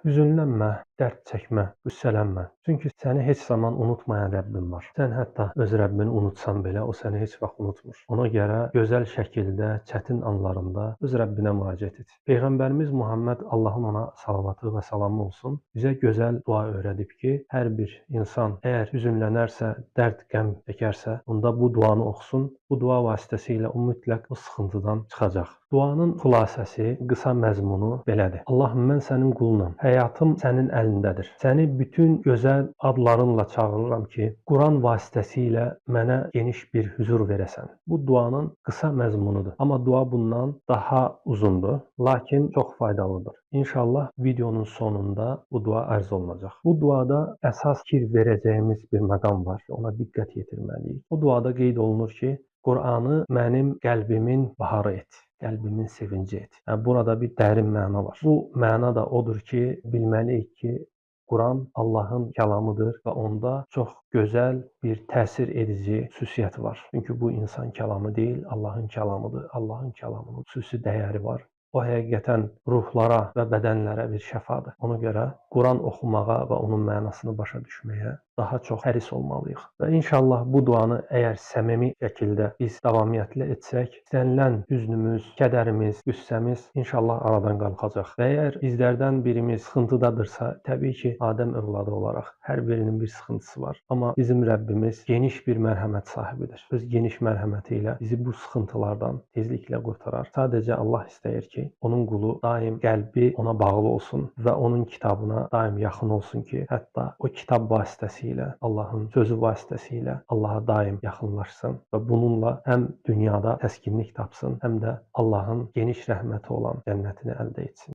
Hüzünlənmə, dərd çəkmə, qüssələnmə. Çünki səni heç zaman unutmayan Rəbbin var. Sən hətta öz Rəbbini unutsan belə, o səni heç vaxt unutmur. Ona görə gözəl şəkildə, çətin anlarında öz Rəbbinə müraciət et. Peyğəmbərimiz Muhammed, Allahın ona salavatı və salamı olsun, bizə gözəl dua öyrədib ki, hər bir insan əgər hüzünlənərsə, dərd, qəm çəkərsə, onda bu duanı oxusun. Bu dua vasitəsilə o mütləq o sıxıntıdan çıxacaq. Duanın xülasəsi, qısa məzmunu belədir. Allahım, mən sənin qulunam. Həyatım sənin əlindədir. Səni bütün gözəl adlarınla çağırıram ki, Quran vasitəsilə mənə geniş bir hüzur verəsən. Bu duanın qısa məzmunudur. Amma dua bundan daha uzundur, lakin çox faydalıdır. İnşallah videonun sonunda bu dua ərz olunacaq. Bu duada əsas fikir verəcəyimiz bir məqam var. Ona diqqət yetirməliyik. O duada qeyd olunur ki, Qur'anı mənim qəlbimin baharı et, qəlbimin sevinci et. Yəni, burada bir dərin məna var. Bu məna da odur ki, bilməliyik ki, Quran Allahın kəlamıdır və onda çox gözəl bir təsir edici xüsusiyyəti var. Çünki bu insan kəlamı deyil, Allahın kəlamıdır. Allahın kəlamının xüsusi dəyəri var. O həqiqətən ruhlara və bədənlərə bir şəfadır. Ona görə Quran oxumağa və onun mənasını başa düşməyə daha çox həris olmalıyıq. Və inşallah bu duanı əgər səmimi şəkildə biz davamiyyətli etsək, istənilən hüznümüz, kədərimiz, qüssəmiz inşallah aradan qalxacaq. Və əgər bizlərdən birimiz sıxıntıdadırsa, təbii ki, Adəm övladı olaraq hər birinin bir sıxıntısı var. Amma bizim Rəbbimiz geniş bir mərhəmət sahibidir. Öz geniş mərhəməti ilə bizi bu sıxıntılardan tezliklə qurtarar. Sadəcə Allah istəyir ki, onun qulu daim qəlbi ona bağlı olsun və onun kitabına daim yaxın olsun ki, hətta o kitab vasitəsilə, Allahın sözü vasitəsilə Allaha daim yaxınlaşsın və bununla həm dünyada təskinlik tapsın, həm də Allahın geniş rəhməti olan cənnətini əldə etsin.